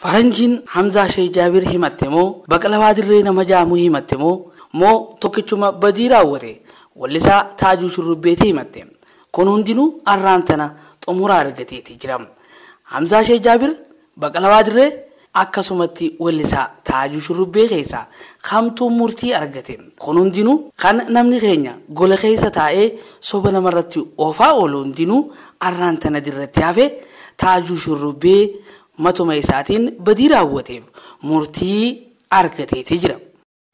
Faranjiin Hamzaa Sheekh Jaabir himatte moo Baqalawaa Dirree nama jaamu himatte moo tokkichuma badii raawwate wallisaa Taajuu Shurrubbeetii himatte. Kun hundinuu arraan tana xumuraa argateeti jira. Hamzaa Sheekh Jaabir, Baqalawaa Dirree akkasumatti wallisaa Taajuu Shurrubbee keessaa kamtuu murtii argate. Kun hundinuu kan namni keenya gola keessa taa'ee soba namarratti oofaa oolu hundinuu arraan tana dirratti hafe Taajuu Shurrubbee matuma isaatiin badii raawwateef murtii argateeti jira.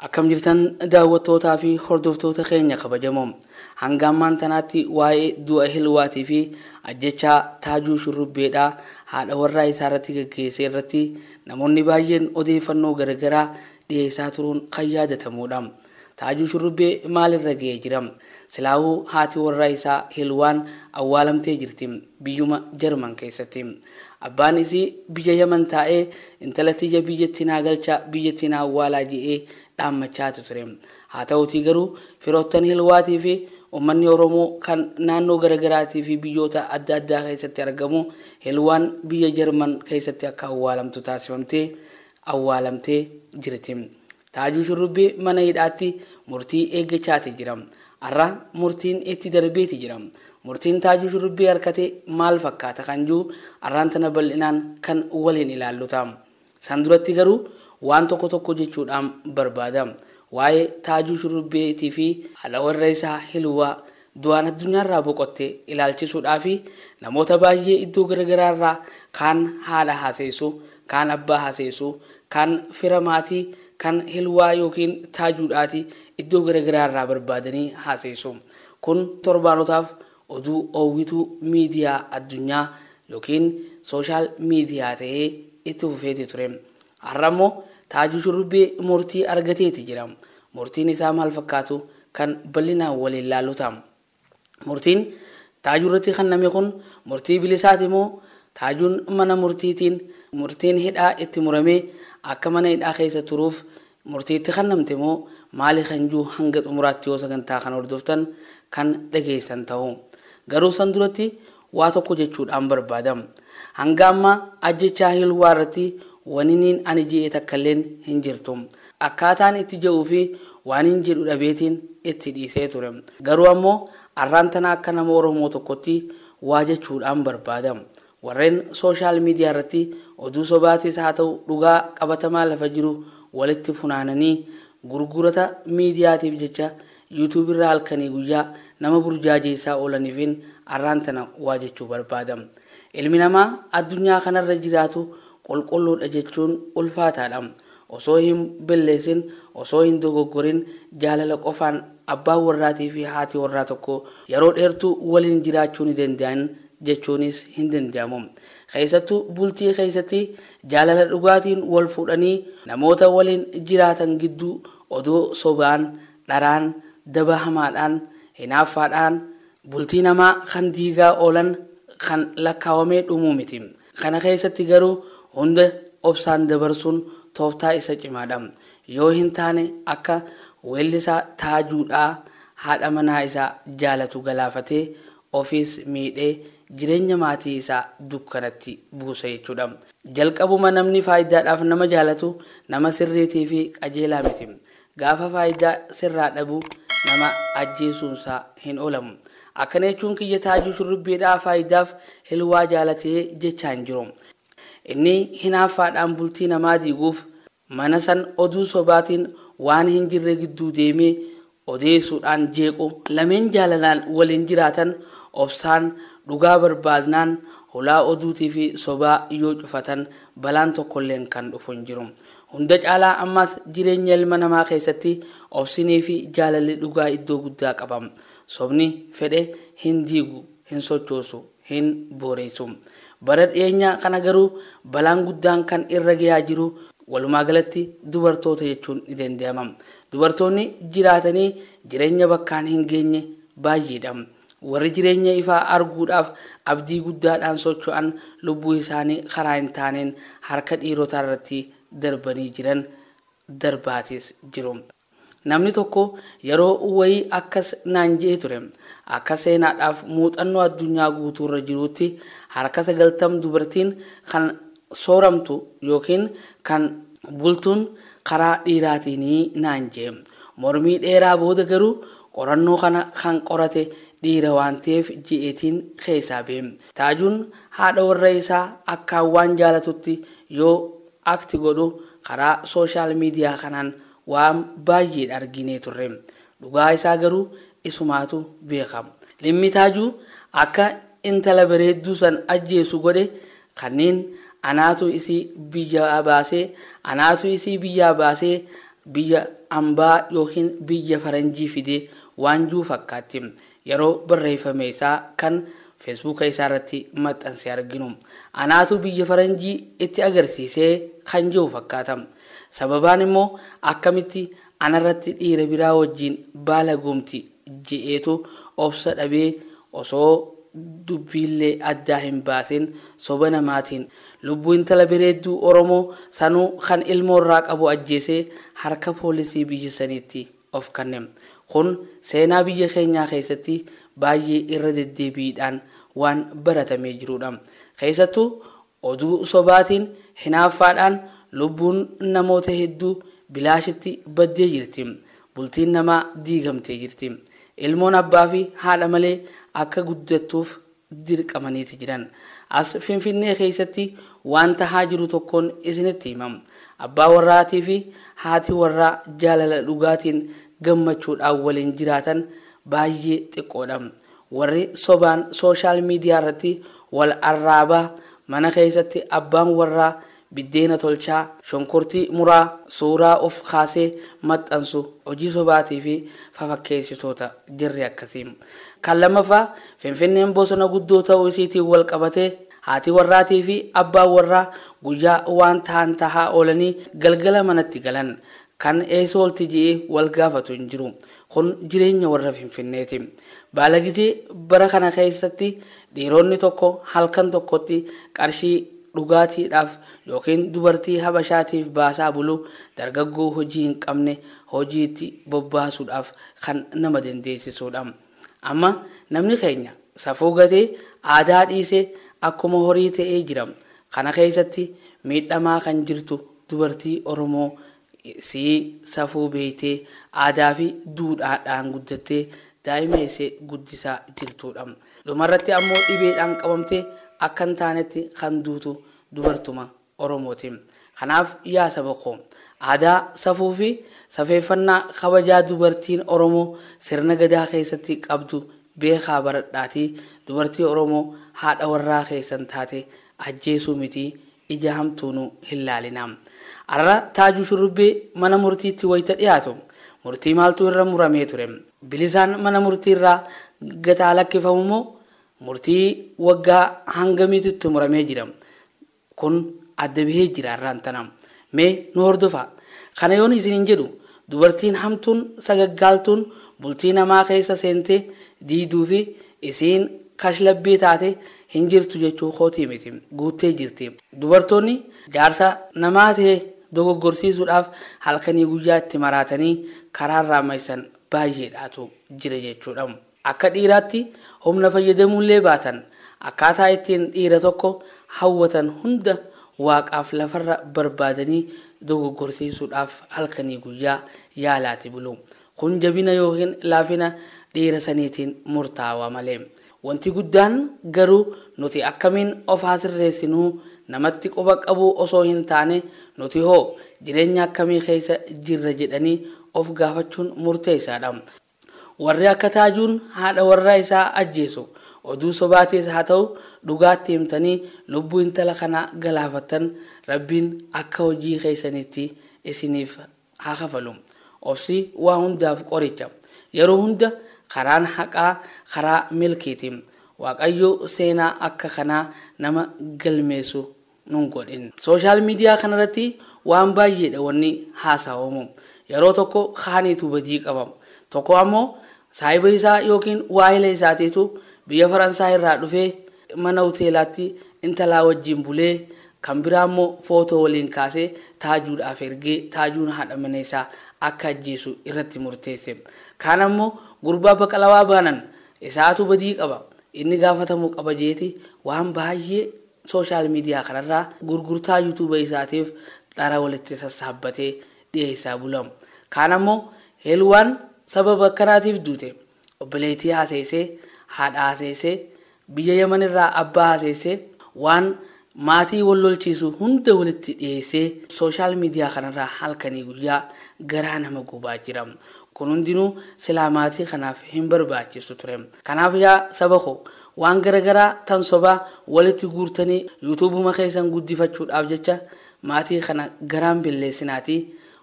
Akkam jirtan daawwattootaa fi hordoftoota keenya kabajamoo, hanga ammaan tanaatti waa'ee du'a Hilwaatii fi ajjechaa Taajuu Shurrubbeedhaa haadha warraa isaa irratti gaggeesse irratti namoonni baay'een odeeffannoo garaagaraa dhiyeessaa turuun kan yaadatamudha. Taajuu Shurrubbee maalirra ga'ee jira? Silaahuu haati warraa isaa Hilwaan awwaalamtee jirti biyyuma Jarman keessatti. Abbaan isii biyya Yaman taa'ee intala tiyya biyyatti naa galchaa, biyyatti naa awwaalaa jedhee dhaammachaatu ture. Haa ta'utii garuu firoottan Hilwaatii fi uummanni Oromoo kan naannoo garaagaraatii fi biyyoota adda addaa keessatti argamu Hilwaan biyya Jarman keessatti akka awwaalamtu taasifamtee awwaalamtee jirti. Taajuu Shurrubbee mana hidhaatti murtii eeggachaati jira. Har'a murtiin itti darbeeti jira. Murtiin Taajuu Shurrubbee harkate maal fakkaata kan jiru har'aan tana bal'inaan kan waliin ilaallu ta'a. San duratti garuu waan tokko tokko jechuudhaan barbaada. Waa'ee Taajuu Shurrubbeetii fi haadha warra isaa Hilwaa du'aan addunyaarraa boqotte ilaalchisuudhaa fi namoota baay'ee iddoo garaagaraarraa kaan haadha haaseessu, kaan abbaa haaseessu, kaan fira maatii, kan Hilwaa yookiin Taajuudhaati iddoo garaagaraarraa barbaadanii haaseessu. Kun torbaanotaaf oduu oowwituu miidiyaa addunyaa yookiin sooshaal miidiyaa ta'ee itti fufeeti ture. Har'a immoo Taajuu Shurrubbee murtii argateeti jira. Murtiin isaa maal fakkaatu kan bal'inaan waliin ilaallu ta'a. Murtiin Taajuu irratti kenname kun murtii bilisaati moo Taajuun mana murtiitiin murtiin hidhaa itti muramee akka mana hidhaa keessa turuuf murtii itti kennamte moo maali kan jiru hanga xumuraatti yoo sagantaa kan hordoftan kan dhageessan ta'u. Garuu san duratti waa tokko jechuudhaan barbaada. Hanga ammaa ajjechaa Hilwaa irratti waniniin ani je'e takkalleen hin jirtu. Akkaataan itti je'uu fi waan hin jedhu dhabeetiin itti dhiisee ture. Garuu ammoo arraan tana akka nama Oromoo tokkotti waa jechuudhaan barbaada. Warreen sooshaal miidiyaa irratti oduu sobaatis haa ta'u dhugaa qabatamaa lafa jiru walitti funaananii gurgurata miidiyaatiif jecha yuutuub irraa halkanii guyyaa nama burjaajeessaa oolaniifin arraan tana waa jechuu barbaada. Ilmi namaa addunyaa kanarra jiraatu qulqulluudha jechuun ulfaataadha. Osoo hin balleessin, osoo hin dogoggorin jaalala qofaan abbaan warraatii fi haati warraa tokko yeroo dheertuu waliin jiraachuu ni danda'an jechuunis hin danda'amu. Keessattuu bultii keessatti jaalala dhugaatiin wal fuudhanii namoota waliin jiraatan gidduu oduu sobaan, dharaan, daba hamaadhaan, hinaaffaadhaan bultii namaa kan diigaa oolan kan lakkaawamee dhumuu miti. Kana keessatti garuu hunda obsaan dabarsuun tooftaa isa cimaadha. Yoo hin taane akka weellisaa Taajuudhaa haadha manaa isaa jaalatu galaafatee ofiis miidhee jireenya maatii isaa dukkanatti buusa jechuudha. Jalqabuma namni faayidaadhaaf nama jaalatu nama sirriitii fi qajeelaa miti. Gaafa faayidaa sirraa dhabu nama ajjeesuunsaa hin oolamu. Akkana jechuun kiyya Taajuu Shurrubbeedhaa faayidaaf Hilwaa jaalatee jechaa hin jiru. Inni hinaaffaadhaan bultii namaa diiguuf mana san oduu sobaatiin waan hin jirre gidduu deemee odeessuudhaan jeequ. Lameen jaalalaan waliin jiraatan obsaan dhugaa barbaadnaan hulaa oduutii fi sobaa yoo cufatan balaan tokkolleen kan dhufu hin jiru. Hunda caalaa ammas jireenya ilma namaa keessatti obsinii fi jaalalli dhugaa iddoo guddaa qaba. Sobni fedhe hin diigu, hin sochoosu, hin booreessu. Bara dhiyeenyaa kana garuu balaan guddaan kan irra gahaa jiru walumaa galatti dubartoota jechuun ni danda'ama. Dubartoonni jiraatanii jireenya bakkaan hin geenye baay'eedha. Warri jireenya ifaa arguudhaaf abdii guddaadhaan socho'an lubbuu isaanii karaa hin taaneen harka dhiirotaa irratti darbanii jiran darbaatis jiru. Namni tokko yeroo wayii akkas naan je'e ture. Akka seenaadhaaf muuxannoo addunyaa guutuurra jirutti harka 90 dubartiin kan sooramtu yookiin kan bultuun karaa dhiiraatiin naan jee. Mormii dheeraa booda garuu qorannoo kana kan qorate dhiira waan ta'eef ji'eetiin keessaa ba'e. Taajuun haadha warra isaa akkaan waan jaalatutti yoo akti godhu karaa sooshaal miidiyaa kanaan waan baay'ee arginee turre. Dhugaa isaa garuu isumaatu beekama. Dhimmi Taajuu akka intala bareedduu san ajjeesu godhe kanneen anaatu isii biyya baasee anaatu isii biyyaa baasee biyya ambaa yookiin biyya faranjii fidee waan jiru fakkaatti. Yeroo barreeffame isaa kan feesbuuka isaa irratti maxxanse arginu. Anaatu biyya faranjii itti agarsiisee kan jiru fakkaata. Sababaan immoo akkamitti anarratti dhiira biraa wajjin baala goomti je'eetu obsa dhabee osoo dubbiillee addaa hin baasin soba namaatiin lubbuu intala bareedduu Oromoo sanuu kan ilmoorraa qabu ajjeesee harka poolisii biyya saniitti of kenne. Kun seenaa biyya keenyaa keessatti baay'ee irra deddeebiidhaan waan baratamee jirudha. Keessattuu oduu sobaatiin hinaaffaadhaan lubbuun namoota hedduu bilaashitti baddee jirti. Bultiin namaa diigamtee jirti. Ilmoon abbaa fi haadha malee akka guddattuuf dirqamaniiti jiran. As Finfinnee keessatti waan tahaa jiru tokkoon isinitti himam. Abbaa warraatii fi haati warraa jaalala dhugaatiin gammachuudhaan waliin jiraatan baay'ee xiqqoodha. Warri sobaan sooshaal miidiyaa irratti wal arraabaa mana keessatti abbaan warraa biddeena tolchaa shonkortii muraa suuraa of kaasee maxxansu hojii sobaatii fi fafakkeessitoota jirri akkasii. Kan lammaffaa Finfinneen bosona guddoo ta'uu isiitiin wal qabatee haati warraatii fi abbaan warraa guyyaa waan ta'an tahaa oolanii galgala manatti galan. Kan eessa oolti je'ee wal gaafatu hin jiru. Kun jireenya warra Finfinneeti. Baalagijee bara kana keessatti dhiironni tokko halkan tokkotti qarshii dhugaatiidhaaf yookiin dubartii habashaatiif baasaa bulu dargaggoo hojii hin qabne hojiitti bobbaasuudhaaf kan nama dandeessisuudha. Amma namni keenya safuu gatee aadaa dhiisee akkuma horii ta'ee jira. Kana keessatti miidhamaa kan jirtu dubartii Oromoo sii safuu beektee aadaa fi duudhaadhaan guddattee daa'ima ishee guddisaa jirtudha. Dhumarratti ammoo dhibeedhaan qabamtee akka hin taanetti kan duutu dubartuma Oromooti. Kanaaf yaa saba koo aadaa safuu fi safeeffannaa kabajaa dubartiin Oromoo sirna gadaa keessatti qabdu beekaa baradhaatii dubartii Oromoo haadha warraa keessan taate ajjeesuu miti ija hamtuunuu hin laalina. Har'a Taajuu Shurrubbee mana murtiitti wayita dhiyaatu murtii maaltu irra muramee ture? Bilisaan mana murtii irraa gataa lakkifamu moo murtii waggaa hangamiitu muramee jira? Kun adda bahee jira har'aan tana. Mee nu hordofaa. Kana yoon isiniin jedhu dubartiin hamtuun sagaggaaltuun bultii namaa keessa seentee diiduu fi isiin kashlabbee taate hin jirtu jechuu kootii miti. Guuttee jirti. Dubartoonni jaarsa namaa ta'e dogoggorsiisuudhaaf halkanii guyyaa itti maraatanii karaarraa maysan baay'eedhaatu jira jechuudha. Akka dhiiraatti humna fayyadamuullee baatan akkaataa ittiin dhiira tokko hawwatan hunda waaqaaf lafarra barbaadanii dogoggorsiisuudhaaf halkanii guyyaa yaalaati bulu. Kun jabina yookiin laafina dhiira saniitiin murtaawaa malee. Wanti guddaan garuu nuti akkamiin of haa sirreessinuu namatti quba qabuu osoo hin taane nuti hoo jireenya akkamii keessa jirra jedhanii of gaafachuun murteessaadha. Warri akka Taajuun haadha warraa isaa ajjeesu oduu sobaatis haa ta'u dhugaatti himtanii lubbuu intala kanaa galaafattan rabbiin akka hojii keessanitti isiniif haa kafalu. Obsi waa hundaaf qoricha. Yeroo hunda karaan haqaa karaa milkiiti. Waaqayyo seenaa akka kanaa nama galmeessu nun godhin. Sooshaal miidiyaa kanarratti waan baay'eedha wanni haasawamu. Yeroo tokko kaaniitu badii qaba. Tokko ammoo saayiba isaa yookiin waahila isaatiitu biyya Faransaay irraa dhufee mana hoteelaatti intalaa wajjin bulee kan biraa immoo footoo waliin kaasee Taajuudhaaf ergee Taajuun haadha mana isaa akka ajjeesu irratti murteesse. Kaan ammoo gurbaa baqalawaa baanan isaatu badii qaba. Inni gaafatamuu qaba jeeti waan baay'ee Sooshaal miidiyaa kanarraa gurgurtaa yuutuuba isaatiif dhara walitti sassaabbatee dhiyeessaa bulamu. Kaan ammoo Heelwaan sababa akkanaatiif duute. Obboleettii haaseessee, haadha haaseessee, biyya Yaman irraa abbaa haaseessee, waan maatii wal lolchiisu hunda walitti dhiyeessee sooshaal miidiyaa kanarraa halkanii guyyaa garaa nama gubaa jira. Kun hundinuu silaa maatii kanaaf hin barbaachisu ture. Kanaaf yaa saba koo, waan garagaraa tan sobaa walitti guurtanii yuutuubuma keessan guddifachuudhaaf jecha maatii kana garaan billeessinaatii,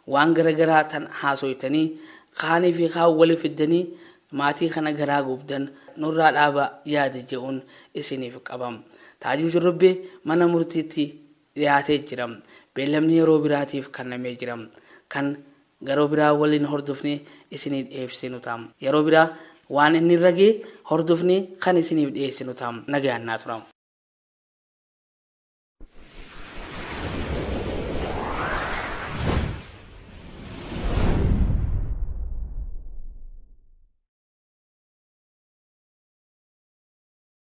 waan garagaraa tan haasoytanii kaanii fi kaan wali fiddanii maatii kana garaa gubdan nurraa dhaaba yaada je'uun isiniif qabam. Taajuu Shurrubbee mana murtiitti dhiyaatee jira. Beellamni yeroo biraatiif kennamee jira. Kan garoo biraa waliin hordofnee isiniif dhiyeessinu ta'a. Yeroo biraa waan inni irra ga'e hordofnee kan isiniif dhiyeessinu ta'a. Nagayaan naa tura.